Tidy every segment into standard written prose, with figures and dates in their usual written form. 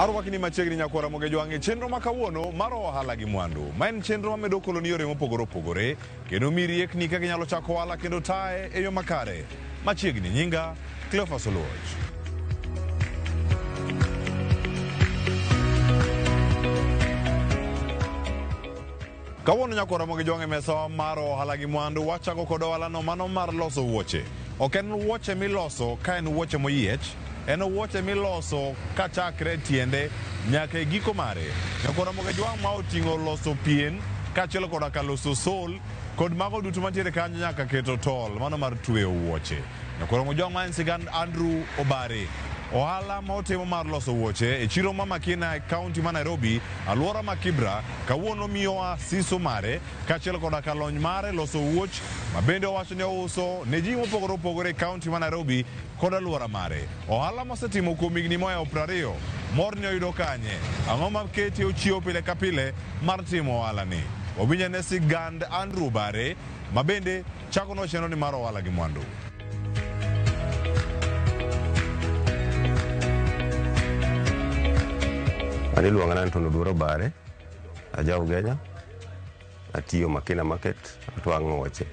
Arwakni machiegni nyakwara Mogejwang' e chenro ma kawuono mar ohala gi mwandu. Ma en chenro mamedo koloni yore mopogore opogore kendo mi riekni kaka inyalo chako ohala kendo taye e yo makare. Machiegni nyinga Cleophas Oluoch. Kawuono nyakwara Mogejwang' e mesa mar ohala gi mwandu wachako kod ohalano mano mar loso wuoche. Ok en wuoche miloso ka en wuoche moyiech, en wuoche miloso kachakre e tiende nyaka e giko mare. Nyakwara Mogejwang' ma oting'o loso pien kaachiel koda ka loso sol kod mago duto mantiere kanyo nyaka keto tol mano mar tweyo wuoche. Nyakwara Mogejwang' ma en sigand Andrew Obare. Ohala ma otimo mar loso wuoche e chiro ma Makina e kaunti ma Nairobi, alwora ma Kibra, kawuono miyowa siso mare kaachiel koda ka lony mare loso wuoch ma bende owacho ni ouso ne ji mopogore opogore e kaunti ma Nairobi kod alwora mare. Ohala mosetimo kuom higni mohewo 20, mor ni oyudo kanye? Ang'o ma kete ochiewo pile ka pile mar timo ohala ni? Wawinj ane sigand Andrew Obare ma bende chakonwa chenro ni mar ohala gi mwandu. An iluonga ni Anton Oduor Obare, aja Ugenya, atiyo Makina Market, atwang'o wuoche.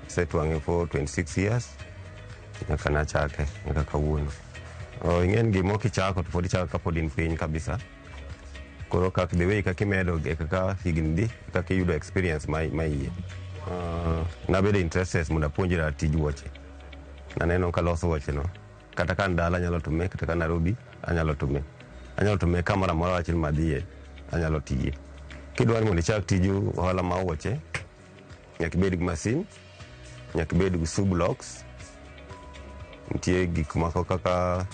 Asetwang'e for 26 years, nyaka nachake, nyaka kawuono. Oh, ing'e ni gimoro kichako to pod ichako kapod in piny kabisa. Koro kak the way kaka imedo e kaka higni dhi, e kaka iyudo experience ma ma iye. Nabedo interested mondo apuonjra tij wuoche. Naneno kaloso wuoche no. Kata ka an dala anyalo tume, kata ka Nairobi anyalo tume. Anyalo tume kamoro amora wach ni madhiye, anyalo tiye. Kidwa ni mondo ichak tij ohala mar wuoche, nyaka ibed gi masin, nyaka ibed gi shoe blocks, nitie gik moko kaka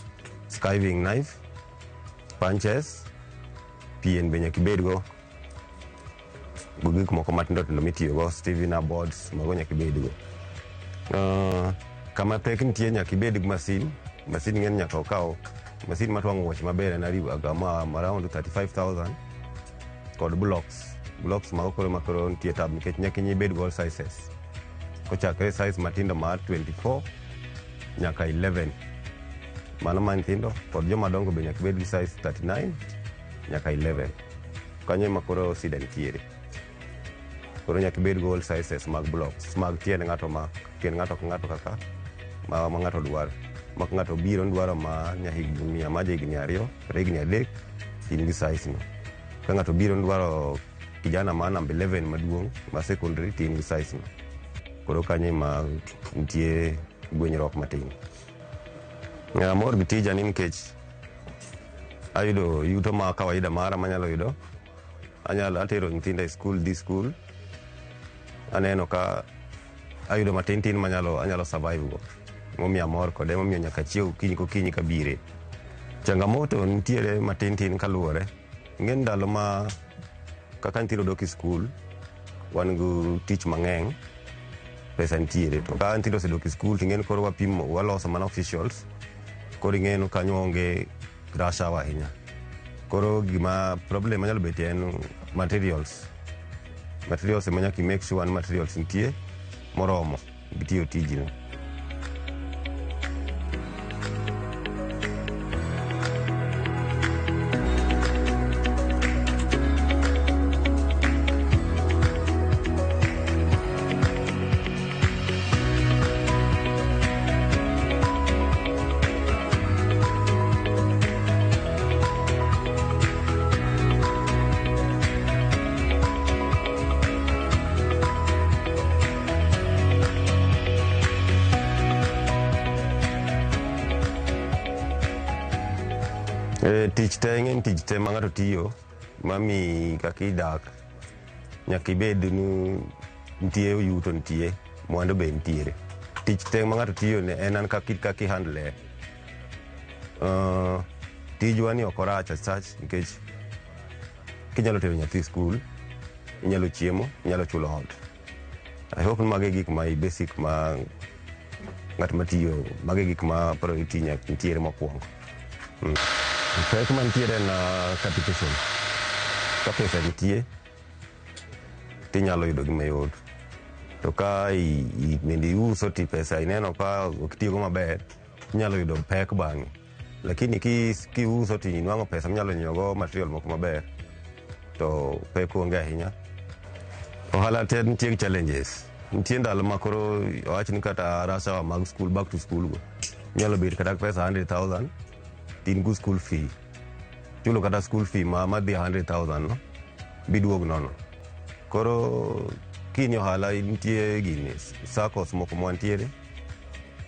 skiving knife, punches, pien be nyaka ibedgo, gi gik moko matindo tindo mitiyogo, stiffener boards, mago nyaka ibedgo. Kama pek nitie nyaka ibed gi masin, masin ing'e ni nyaka okaw, masin matwang'o wuoche maber en around 35,000 kod blocks. Blocks mago koro ema koro nitie tab nikech nyaka ibed gi all sizes. Kochakre size matindo mar 24 nyaka 11. Mano ma nyithindo kod joma dongo be nyaka ibed gi size 39 nyaka 11. Kanyo ema koro sida nitiere. Koro nyaka ibed gi all sizes mag blocks mag tiend ng'ato ma tiend ng'ato ka ng'ato kaka ma ng'ato dwaro. Ma ka ng'ato obiro ni dwaro ma nyahigni ma jahigni 2 kata higni 3 in gi size no. Ka ng'ato obiro ni dwaro kijana ma namba 11 maduong' ma secondary to in gi size no. Koro kanyo ema nitie gwenyruok matin. Amor gi tija ni nikech ayudo yuto ma kawaida mara manyalo yudo. Anyalo atero nyithindo e school, dhi school. Aneno ka ayudo matin tin manyalo anyalo survive go. Momiyo amor kode, momiyo nyaka achiew okinyi kokinyi kabire. Changamoto nitiere matin tin kaluwore. Ing'e ni ndalo ma kaka nyithindo dok e school, wan gi tich mang'eny, pesa nitiere. To ka nyithindo osedok e school, ting'e ni koro wapimo, waloso mana officials. Koro ing'e ni kanyo onge rush hour ahinya. Koro gima problem manyalo betie en materials. Materials ema nyaka i make sure ni materials nitie moromo gitiyo tijno. Tich te ing'e ni tich te ma ng'ato tiyo mamiyi kaka idak nyaka ibed ni nitie yuto nitie mwandu be nitiere. Tich te ma ng'ato tiyo ne en an kaka i handle. Tijwa ni ok orach as such nikech kinyalo tero nyathi skul, inyalo chiemo, inyalo chulo ot. I hope ni mago e gik ma basic ma ng'at matiyo, mago e gik ma priority nitiere mokwongo. Pek mantiere en capitation. Ka pesa nitie, tinyalo yudo gi mayot. To ka bende iuso ti pesa ineno ka ok itiyogo maber, inyalo yudo pek bang'e. Lakini kiuso to inwang'o pesa minyalo nyiewogo material moko maber, to pek onge ahinya. Ohala te nitie gi challenges. Nitie ndalo ma koro wawach ni kata rush hour mag school, back to school go, inyalo bet kata pesa 100,000 to in go school fee. Chulo kata school fee ma madhi 100,000 no, biduog nono. Koro kini ohala nitie gini SACCOs moko mwantiere,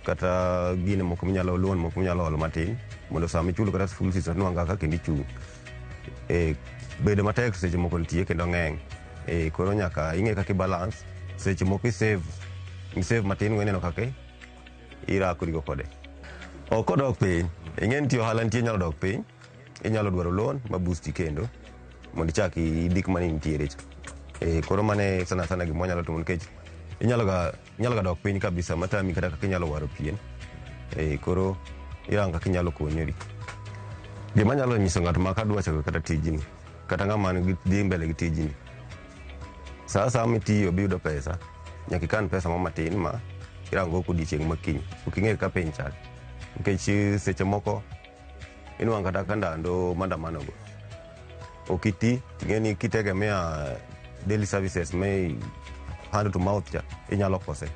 kata gine moko minyalo loan moko minyalo holo matin mondo sama ichulo kata school fees to nwang' kaka kendo ichung'. Bedo matek seche moko nitie kendo ng'eny. Koro nyaka ing'e kaka i balance, seche moko i save matin ineno kaka irakorigo kode. Ok odok piny, ing'e nitie ohala nitie nyalo dok piny, inyalo dwaro loan ma boost kendo mondo ichak idhi kuma ne intiere cha. Koro mano sana sana gima wanyalo timo nikech inyalo ga dok piny kabisa matami kata kaka inyalo waro pien. Koro irango kaka inyalo konyori. Gima anyalo nyiso ng'at ma kadwa chako kata tijni, kata ng'ama dhi mbele gi tijni, sa asaya mitiyo biyudo pesa, nyaka ikan pesa mo matin ma irango go odiochieng' ma kiny. Ok ing'e kaka piny chal. Nikech seche moko inwang'o kata ka ndalo maandamano go, ok iti, ting'e ni kitegemea daily services me hand to mouth cha, inyalo kose.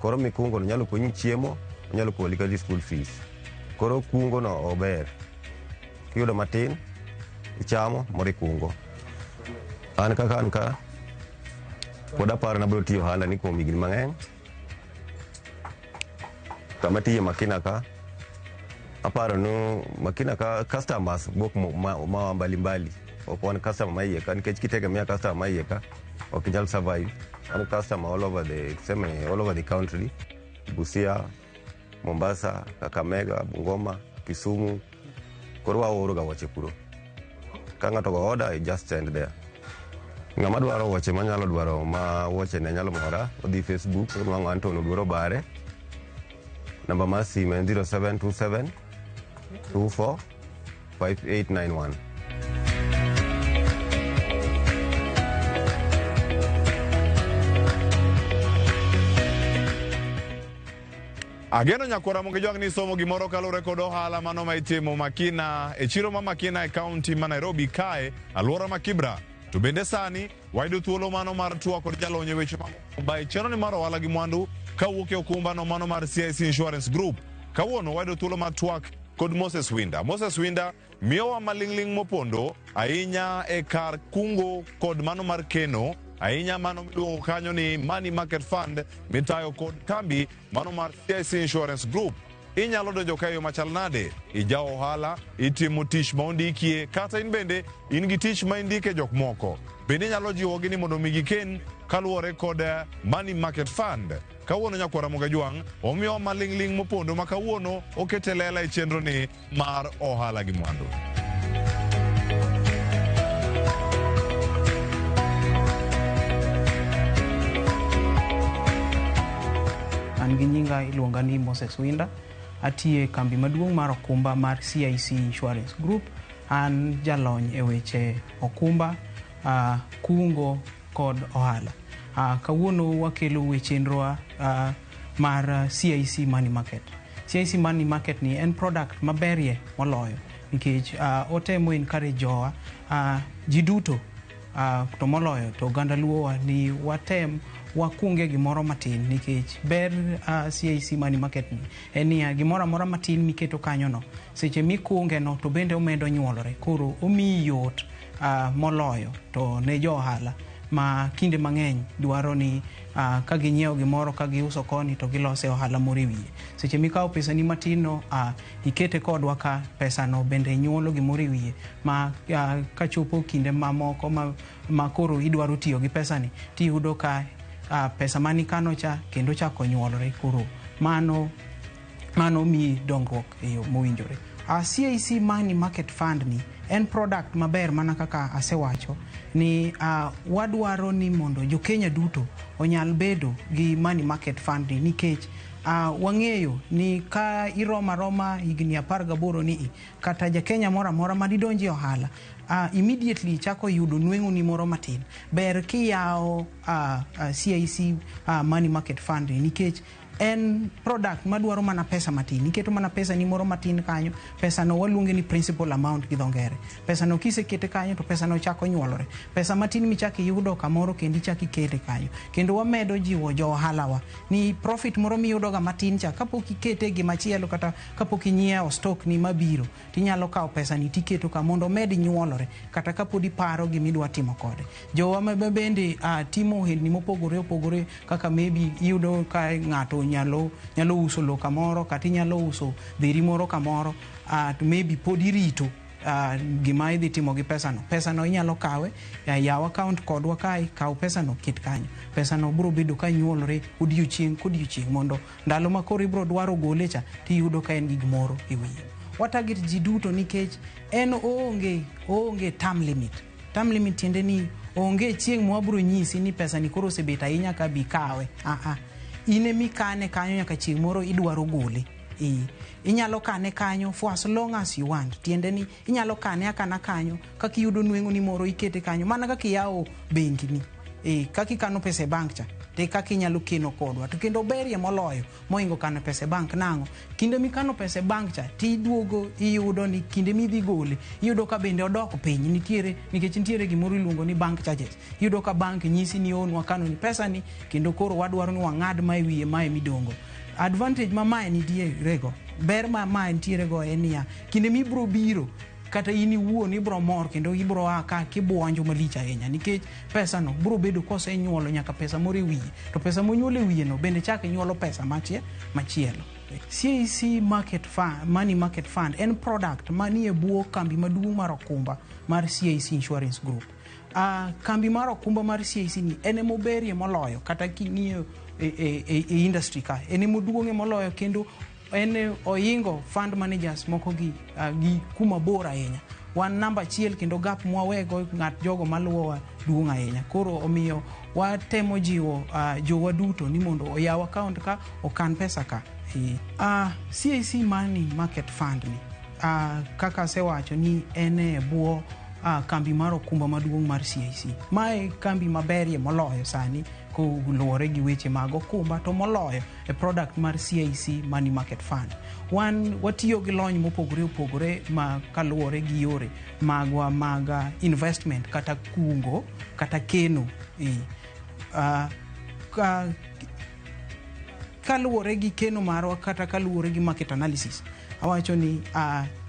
Koro mikungo no nyalo konyi chiemo, onyalo koli kata school fees. Koro kungo no ober. Kiyudo matin, ichamo, moro ikungo. An kaka an ka, pod aparo ni abiro tiyo ohala ni kuom higni mang'eny. Kama tiye Makina ka, aparo ni Makina ka customers wuok ma mbalimbali. Ok wan customer ma iye ka, nikech kitegemea customer ma iye ka, ok inyal survive. An customer all over the, tuseme all over the country. Busia, Mombasa, Kakamega, Bungoma, Kisumu. Koro waoro ga wuoche kuro. Ka ng'ato go order, I just send there. Ng'ama dwaro wuoche manyalo dwaro ma wuoche ne nyalo mora, odhi Facebook, onwang'o Anton Oduor Obare. Namba mar simu en 0727 24 5891. Ageno nyakwara mondo ijwang' ni somo gimoro kaluwore kod ohala mano ma itimo Makina e chiro ma Makina e kaunti ma Nairobi kae alwora ma Kibra. To bende sani wayudo thuolo mano mar twak kod jalony e weche mag okumba e chenro ni mar ohala gi mwandu kawuok e okumbano mano mar CIC Insurance Group. Kawuono wayudo thuolo mar twak kod Moses Winda. Moses Winda miyowa maling'ling' mopondo ahinya e kar kungo kod mano mar keno ahinya mano miluongo kanyo ni Money Market Fund mitayo kod kambi mano mar CIC Insurance Group. Inyalo donjo ka e yo machal nade? Ija ohala, itimo tich ma ondikie, kata in bende in gi tich ma indike jok moko. Bende inyalo jiwogi ni mondo mi giken kaluwore kod Money Market Fund. Kawuono nyakwara Mogajwang' omiyowa maling'ling' mopondo ma kawuono okete lela e chenro ni mar ohala gi mwandu. An gi nyinga iluonga ni Moses Winda. Atiyo e kambi maduong' mar okumba mar CIC Insurance Group. An jalony e weche okumba, kungo kod ohala. Kawuono wakelo e chenrowa mar CIC Money Market. CIC Money Market ni en product maberie moloyo nikech otemo encourage jowa, ji duto, to moloyo to oganda luowa ni watem wakunge gimoro matin nikech ber CIC Money Market ni en niya, gimoro amora matin miketo kanyono seche mikunge no to bende omedo nyuolore, koro omiyi yot moloyo to ne jo ohala ma kinde mang'eny dwaro ni ka ginyiewo gimoro ka giuso koni to gilose ohala moro e wiye. Seche mikawo pesani matin no, ikete kodwa ka, pesano bende nyuolo gimoro e wiye ma kachopo kinde mamoko ma koro idwaro tiyo gi pesani tiyudo ka pesa manikano cha kendo chako nyuolore, koro mano miyi dongruok e yo mowinjore. CIC Money Market Fund ni en product maber mana kaka asewacho ni wadwaro ni mondo jo-Kenya duto onyal bedo gi Money Market Fund ni nikech wang'eyo ni ka iromo aroma higni 18 ni kata ja Kenya moro amora madidonji e ohala. Immediately ichako yudo nweng'oni moro matin, ber kiyawo CIC Money Market Fund nikech en product madwaro mana pesa matin. Iketo mana pesa ni moro matin kanyo. Pesa no waluonge ni principal amount gi dho ngere. Pesa no kisekete kanyo to pesa no chako nyuolore. Pesa matin michako iyudo kamoro kendo ichako ikete kanyo. Kendo wamedo jiwo jo ohalawa ni profit moro miyudo ga matin cha, kapok ikete gimachielo kata kapok inyiewo stock ni mabiro, tinyalo kawo pesa ni tiketo ka mondo omed nyuolore kata kapod iparo gimidwa timo kode. Jowa ma bende timo ohelni mopogore opogore, kaka maybe iyudo ka ng'ato nyalo uso lo kamoro kata inyalo uso dheri moro kamoro, to maybe pod irito gima idhi timo gi pesano. Pesano inyalo kawe, yaw account kodwa kae, kaw pesano, ket kanyo. Pesano biro bedo ka nyuolore odiochieng' kodiochieng' mondo ndalo ma koro ibiro dwaro gole cha, tiyudo ka en gi gimoro e wiye. Wa target ji duto nikech en oonge term limit. Term limit tiende ni onge chieng' mwabiro nyisi ni pesa ni koro osebet ahinya ka bi kawe. Ah, in emikane kanyo nyaka chieng' moro idwaro gole. Inyalo kane kanyo for as long as you want. Tiende ni inyalo kane akana kanyo kaka iyudo nweng'o ni moro, ikete kanyo mana kaka iyawo bengi ni. Kaka ikano pesa e bank cha te kaka inyalo keno kodwa. To kendo berie moloyo mohingo kano pesa e bank. Nang'o? Kinde mikano pesa e bank cha, tiduogo iyudo ni kinde midhi gole, iyudo ka bende odok piny nitiere, nikech nitiere gimoro iluongo ni bank charges. Iyudo ka bank nyisi ni onwa kano ni pesa ni kendo koro wadwaro ni wang'ad ma e wiye mae midongo. Advantage ma mae nitiere go, ber ma mae nitiere go en niya, kinde mibiro biro kata in iwuon ibiro mor kendo ibiro a ka kibuonjo malich ahinya, nikech pesa no biro bedo kosenyuolo nyaka pesa moro e wiye, to pesa monyuolo e wiye no bende chak nyuolo pesa machielo. CIC Market Fund, Money Market Fund en product manie bwo kambi maduong' mar okumba mar CIC Insurance Group. Kambi mar okumba mar CIC ni en emoberie moloyo kata king'iyo e industry ka, en emoduong'ie moloyo kendo en ohingo fund managers moko gi kuma bor ahinya. Wan namba achiel kendo gap mwawego ng'at jogo maluwowa duong' ahinya. Koro omiyo watemo jiwo jowa duto ni mondo oyaw account ka okan pesa ka. CIC Money Market Fund ni, kaka asewacho ni en e bwo kambi mar okumba maduong' mar CIC. Mae kambi maberie moloyo sani koluwore gi weche mag okumba, to moloyo e product mar CIC Money Market Fund. Wan watiyo gi lony mopogore opogore ma kaluwore gi yore magwa mag investment kata kungo kata keno. Kaluwore gi keno marwa kata kaluwore gi market analysis, awacho ni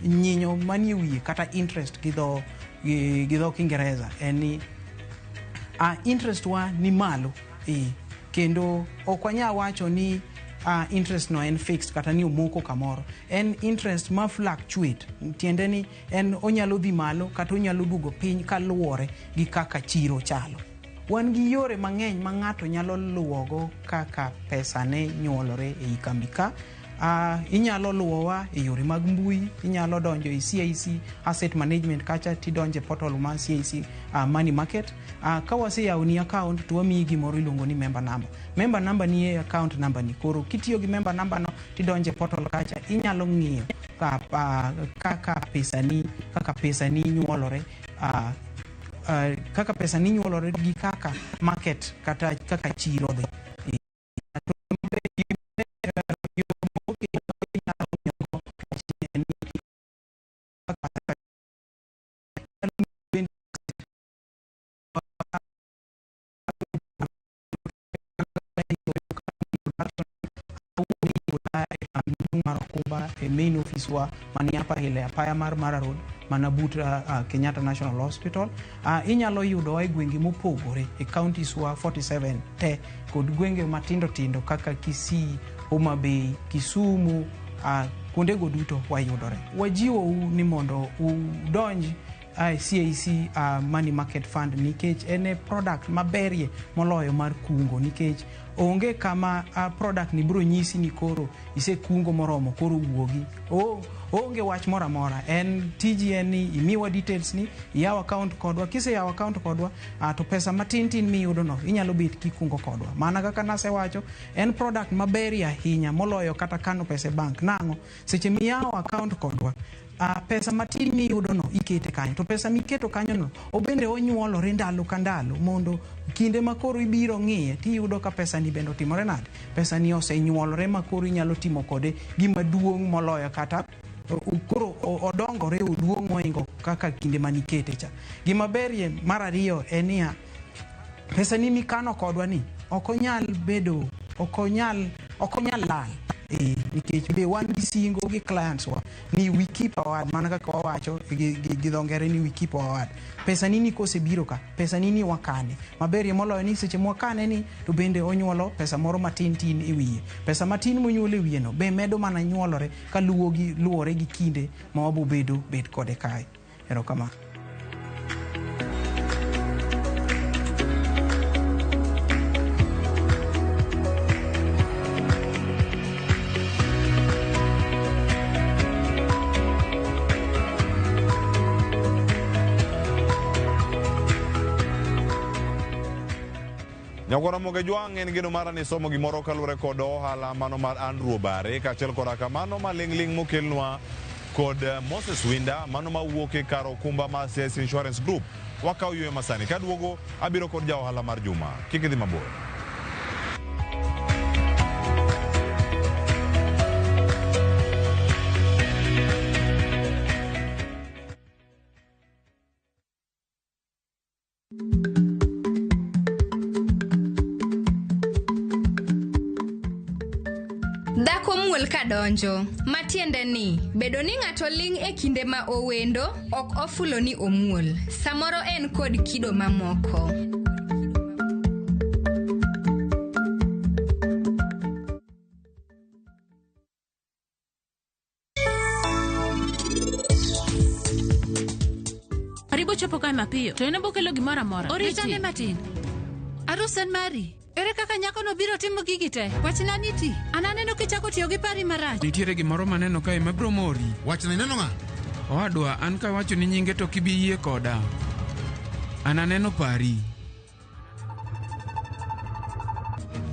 nyinyo manie wiye kata interest gi dho Kiingereza en ni interest wa ni malo, kendo ok wanyal wacho ni interest no en fixed kata ni omoko kamoro. En interest ma fluctuate, tiende ni en onyalo dhi malo kata onyalo duogo piny kaluwore gi kaka chiro chalo. Wan gi yore mang'eny ma ng'ato nyalo luwogo kaka pesane nyuolore ei kambi ka. Inyalo luwowa e yore mag mbui, inyalo donjo e CIC Asset Management kacha tidonjo e portal mar CIC Money Market. Ka waseyawoni account to wamiyi gimoro iluongo ni member number. Member number ni e account number ni. Koro kitiyo gi member number no tidonjo e portal kacha, inyalo ng'iyo kaka pesani nyuolore, kaka pesa ni nyuolore gi kaka market kata kaka chiro dhi. Mar okumba e main office wa mani Upper Hill e apaya mar Mara Road mana but Kenyatta National Hospital. Inyalo yudowa e gwenge mopogore e counties wa 47 te kod gwenge matindo tindo kaka Kisii, Homa Bay, Kisumu, kuondego duto wayudore. Wajiwou ni mondo udonj CIC Money Market Fund nikech en e product maberie moloyo mar kungo nikech Onge kama product ni biro nyisi ni koro isekungo moromo koro wuogi. Onge wach moro amora. En tiji en ni imiwa details ni, iyaw account kodwa. Kiseyawo account kodwa, to pesa matin tin miyudo no inyalo bet kikungo kodwa. Mana kaka nasewacho, en product maberie ahinya moloyo kata kano pesa e bank. Nang'o? Seche miyawo account kodwa, pesa matin miyudo no ikete kanyo, to pesa miketo kanyo no obende onyuolore ndalo ka ndalo, mondo kinde ma koro ibiro ng'iye tiyudo ka pesa ni bende otimore nade, pesa ni osenyuolore ma koro inyalo timo kode gima duong' moloyo kata koro odongore oduong' moingo kaka kinde manikete cha. Gima berie mar ariyo en niya, pesa ni mikano kodwa ni ok onyal bedo, ok onyal lal, nikech be wan gi singo gi clients wa ni we keep our word. Mana kaka wawacho gi dho ngere ni we keep our word. Pesa ni ni kosebiro ka, pesa ni ni wakane maberie moloyo ni seche mwakane ni to bende onyuolo pesa moro matin tin e wiye. Pesa matin monyuolo e wiye no be medo mana nyuolore kaluwo gi luwore gi kinde ma wabobedo bet kode kae. Erokamano. Nyakwara Moge Jwang' en geno mara ni somo gimoro kaluwore kod ohala mano mar Andrew Obare, kaachiel koda kamano maling'ling' mokelnwa kod Moses Winda mano mawuok e kar okumba mar CIC Insurance Group. Wakawo yweyo masani kaduogo abiro kod ja ohala mar juma. Kik idhi mabor. Dhako muol kadonjo, matiende ni bedo ni ng'ato ling' e kinde ma owendo ok ofulo ni omuol. Samoro en kod kido mamoko. Karibu chopo kae mapiyo to en obokelo gimoro amora. Oritane matin. Arus en mari. Ere kaka nyakono biro timo gigi te? Wachna ni ti. An aneno kichako tiyo gi pari marach. Nitiere gimoro maneno kae mabiro mori. Wachna, ineno ng'a? Owadwa, an kawacho ni nyinge to kibi yie koda. An aneno pari.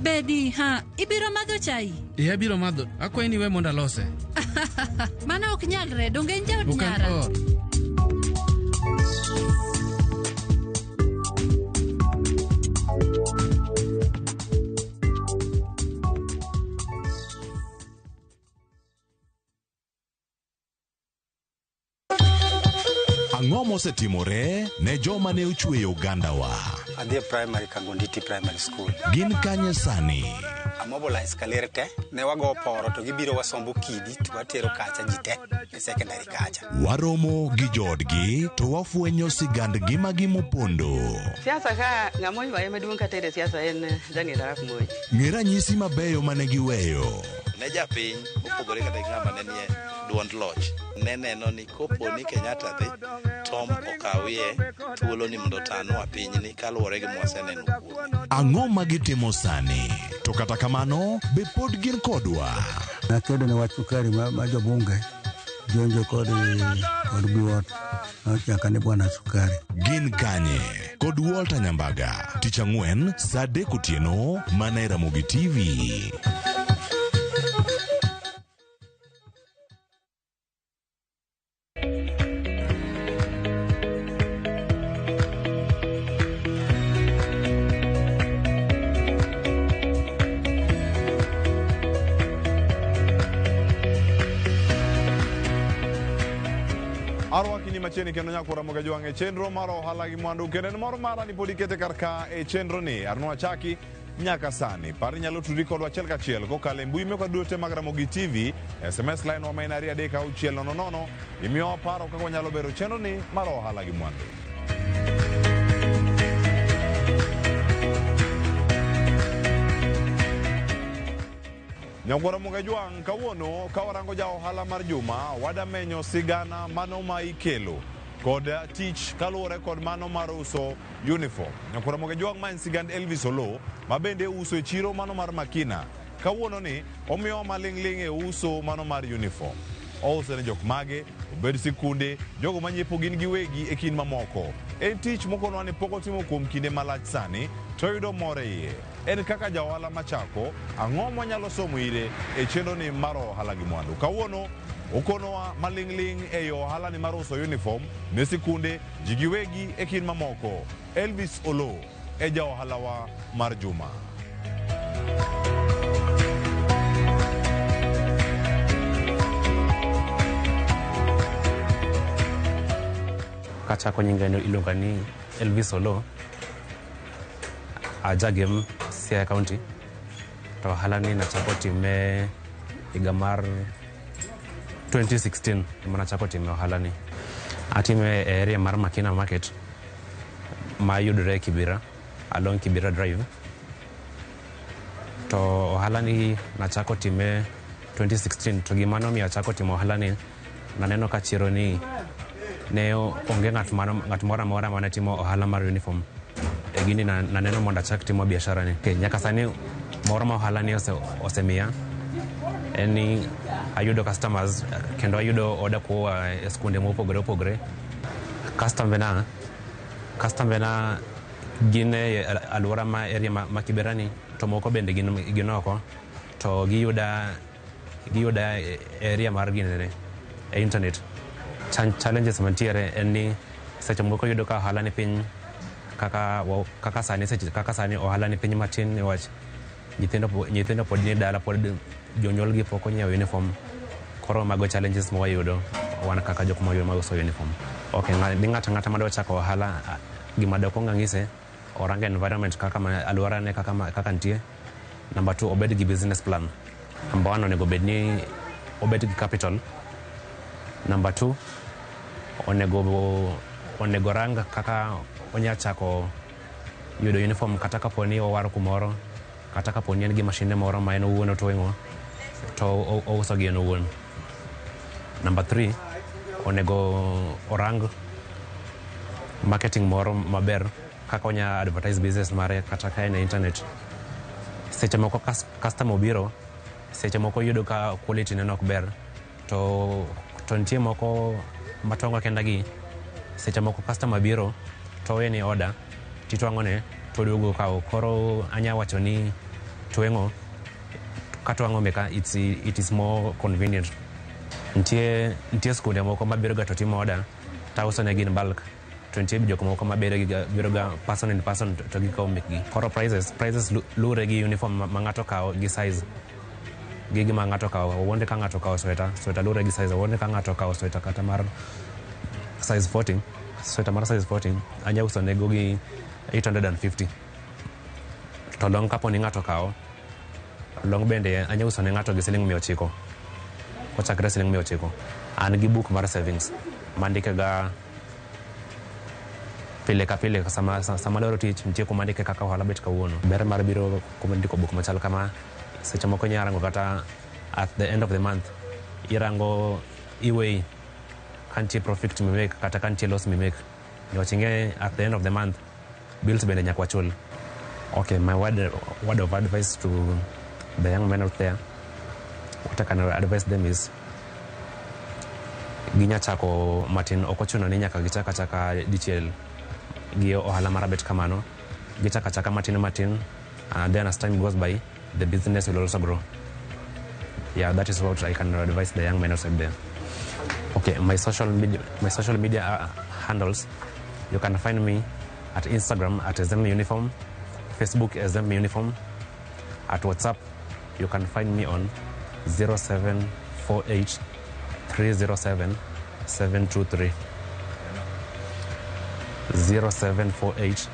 Bedi, ha, ibiro madho chai? E, abiro madho. Akwayi ni we mondo alose. Mano ok nyalre, donge in jaod Ok an nyara? or. Ang'o mosetimore ne joma ne ochweyo ogandawa? Adhi e primary Kagonditi Primary School. Gin kanye sani? Amobilize kaler te, ne wago poro to gibiro wasombo kidi to watero kacha ji te e secondary kacha. Waromo gi joodgi to wafwenyo sigand ngimagi mopondo. Siasa ka ng'ama oywaye maduong' katere siasa en Daniel Arap Moi. Ng'e ranyisi mabeyo mane giweyo. Ne japiny mopogore kata gi ng'ama ne nie duond loch ne neno ni kopo ni Kenyatta dhi Tom okawie thuolo ni mondo otanwa pinyni kaluwore gi mwaseneno kuome. Ang'o ma gitimo sani? To kata kamano, be pod gin kodwa? Nakedo ne wach sukari ma jobunge jonjo kod Biwott nochaka ni bwana sukari. Gin kanye? Kod Walter Nyambaga. Tich ang'wen, saa 3 otieno, mana e Ramogi TV. Arwaki ni machiegni kendo nyakwara Moge Jwang' e chenro mar ohala gi mwandu, kendo en mor mara ni pod ikete kar ka e chenro ni Arno Achaki nyaka sani. Par inyalo tudri kodwa achiel kachiel kokalo e mbui mekwa duto mag Ramogi TV, SMS line wa ma en 23600. Imiyowa paro kaka wanyalo bero chenro ni mar ohala gi mwandu. Nyakwara Moge Jwang', kawuono ka warango ja ohala mar juma, wadamenyo sigana mano ma ikelo Kod tich kaluwore kod mano mar uso uniform. Nyakwar Ramogi Jwang' ma en sigand Elvis Oloo ma bende uso e chiro mano mar Makina. Kawuono ni omiyowa maling'ling' e uso mano mar uniform. Ouso ne jok mage, obed sikunde, jogo manyiepo gin giwegi e kind mamoko. En tich mokonwa ni pok otimo kuom kinde malach sani to oyudo mor e iye. En kaka ja ohala machako, ang'o mwanyalo somo ire e chenro ni mar ohala gi mwandu? Kawuono okonowa maling'ling' ei ohala ni mar uso uniform ne sikunde, ji giwegi e kind mamoko. Elvis Oloo e ja ohalawa mar juma. Kachako nyinga iluonga ni Elvis Oloo, ajagem Siaya County. To ohala ni nachako time higa mar 2016 ema nachako time ohala ni. Atime e area mar Makina Market ma yudore Kibera, along Kibera Drive. To ohala ni nachako time 2016 to gima nomiyo achako timo ohala ni naneno ka chiro ni ne onge ng'at moro amora mane timo ohala mar uniform. E gini naneno mondo achak timo biashara ni. Okay, nyaka sani mor ma ohala ni osemiya en ni ayudo customers kendo ayudo order koa e skunde mopogore opogore. Customer na gin e alwora ma area ma Kibera ni to moko bende gin oko to giyuda e area mar ginene e internet. Challenges mantiere en ni seche moko yudo ka ohala ni piny kaka sani seche kaka sani ohala ni piny matin niwach nyithindo pod ni dala pod jonyuol gi pok onyiewo uniform. Koro mago challenges ma wayudo wan kaka jok ma uso uniform. Okay, ni ng'ato ang'ata madwa chako ohala gima dakwong ang'ise orang environment kaka alwora ne kaka nitie. Number 2, obed gi business plan. Number 1, onego bed ni obed gi capital. Number 2, onego rang kaka onya chako yudo uniform kata kapo ni owaro kumoro kata kapo ni en gi mashinde moro ma en owuon otweng'o to ouso gi en owuon. Number 3, onego orang marketing moro maber kaka onya advertise business mare kata ka en e internet. Seche moko customer obiro, seche moko yudo ka quality ne ok ber to nitie moko matwang'o kenda gi seche moko customer biro to owe ni order titwang'o ne to oduogo okawo. Koro anya wacho ni tweng'o katwang'o meka it is more convenient. Nitie skunde moko mabiro ga to timo order tauso negi in bulk to nitie jok moko mabiro ga person in person to gikawo mekgi. Koro prices luwore gi uniform ma ng'ato okawo gi size gi gima ng'ato okawo. Owuonde ka ng'ato okawo sweta luwore gi size. Owuonde ka ng'ato okawo sweta kata mar size 40, sweta mar size 40 anya uso nego gi 850. To long kapo ni ng'ato okawo long bende anya uso ne ng'ato gi siling 900. Kochakre siling 900. An gi book mar savings mandike ga pile ka pile sama dwaro tich nitie kuma andike kaka ohala bet kawuono. Ber mar biro kuma ndiko book machal kama seche moko inya rango kata at the end of the month irango iweigh ka nitie profit mimake kata ka nitie loss mimake. Niwach ing'e at the end of the month bills bende nyaka wachul. Okay, my word of advice to the young men out there, what I can advise them is ginya chako matin, ok ochuno ni nyaka gichak achaka dichiel gi ohala marabet kamano. Gichak achaka matin matin, and then as time goes by, the business will also grow. Yeah, that is what I can advise the young men outside there. Okay, my social media handles, you can find me at Instagram at SM Uniform, Facebook SM Uniform, at WhatsApp you can find me on 0748 307 723. 0748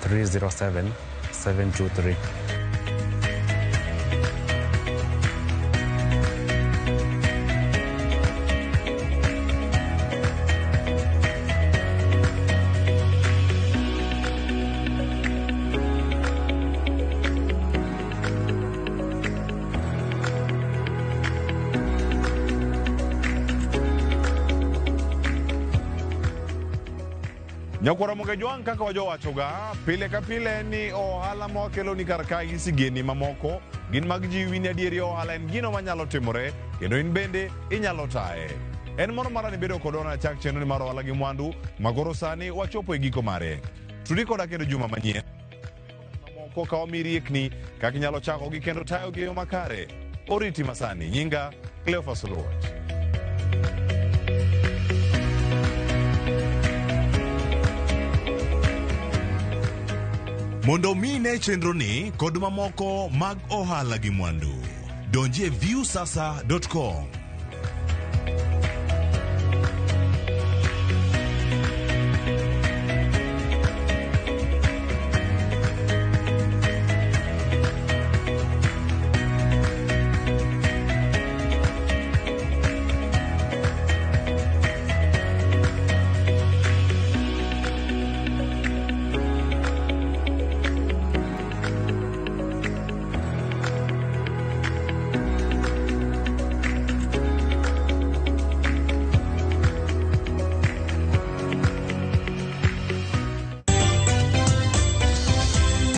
307 723. Nyakwara Moge Jwang' kaka wajowachoga pile ka pile ni ohala ma wakelo ni kar kae gi sigendni mamoko gin mag jiwi ni adieri ohala en gino manyalo timore kendo in bende inyalo taye. En moro mara ni bedo kodwa na chak chenro ni mar ohala gi mwandu ma koro sani wachopo e giko mare. Tudi koda kendo juma manyien mamoko ka wamiyi riekni kaka inyalo chakogi kendo tayogi e yo makare. Oriti masani, nyinga Cleophas Oluoch. Mondo omi ine chenroni kod mamoko mag ohala gi mwandu, donji e viusasa.com.